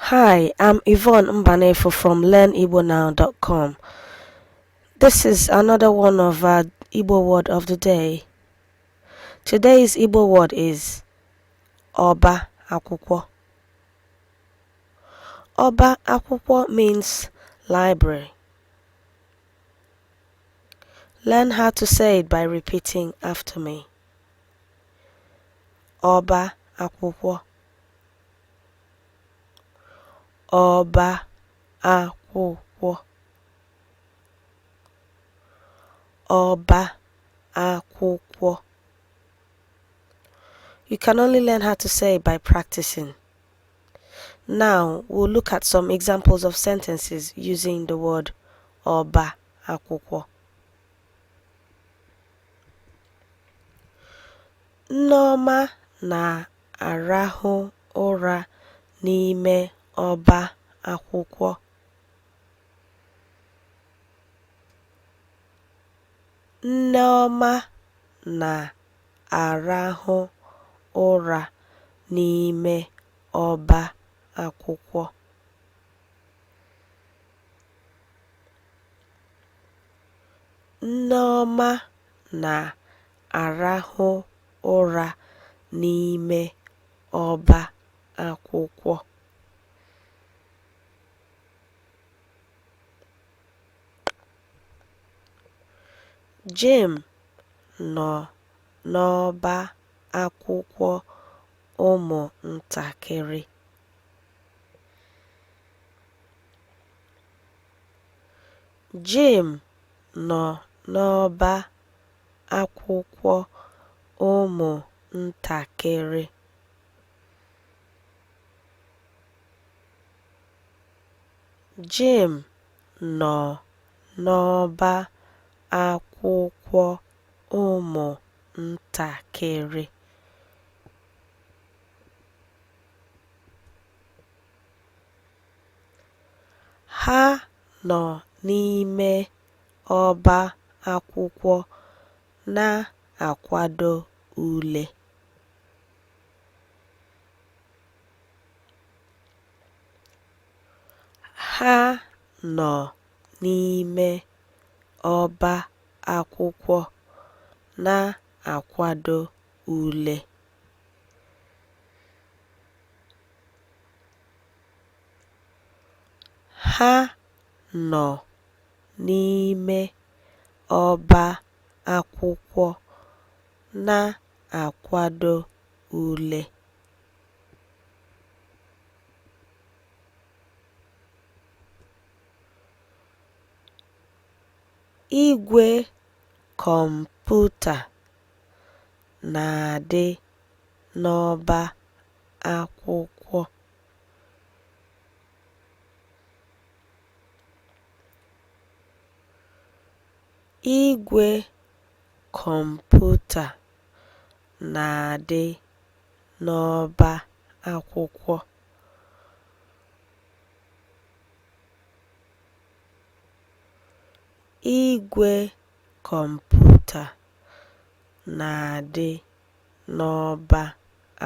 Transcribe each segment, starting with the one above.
Hi, I'm Yvonne Mbanefo from LearnIgboNow.com. This is another one of our Igbo word of the day. Today's Igbo word is Ọba Akwụkwọ. Ọba Akwụkwọ means library. Learn how to say it by repeating after me. Ọba Akwụkwọ. Ọba akwụkwọ. Ọba akwụkwọ. You can only learn how to say it by practicing. Now we'll look at some examples of sentences using the word ọba akwụkwọ. Nneoma na-arahụ ụra n'ime ọba akwụkwọ. Nneoma na-arahụ ụra n'ime ọba akwụkwọ. Nneoma na-arahụ ụra n'ime ọba akwụkwọ. Jim nọ n'ọba akwụkwọ ụmụntakịrị. Jim nọ n'ọba akwụkwọ ụmụntakịrị. Jim nọ n'ọba akwụkwọ ụmụntakịrị. Ha nọ n'ime ọba akwụkwọ na-akwado ule. Ha nọ n'ime ọba akwụkwọ na-akwado ule. Ha nọ n'ime ọba akwụkwọ na-akwado ule. Igwe kọmputa na-adị n'ọba akwụkwọ. Igwe kọmputa na-adị n'ọba akwụkwọ. Igwe kọmputa na-adị n'ọba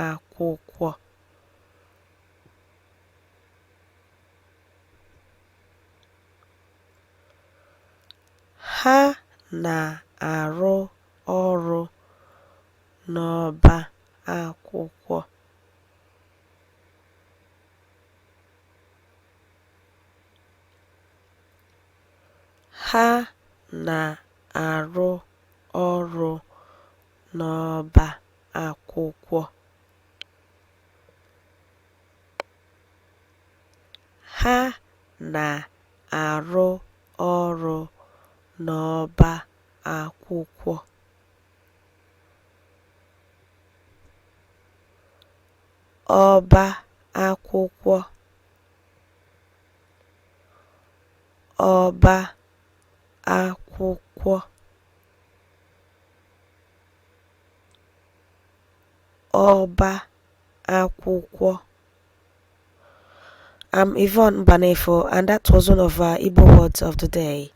akwụkwọ. Ha na-arụ ọrụ n'ọba akwụkwọ. Ha na-arụ ọrụ n'ọba akwụkwọ. Ha na-arụ ọrụ n'ọba akwụkwọ. Ọba akwụkwọ. Ọba akwụkwọ. Ọba akwụkwọ. I'm Yvonne Mbanefo, and that was one of our Igbo words of the day.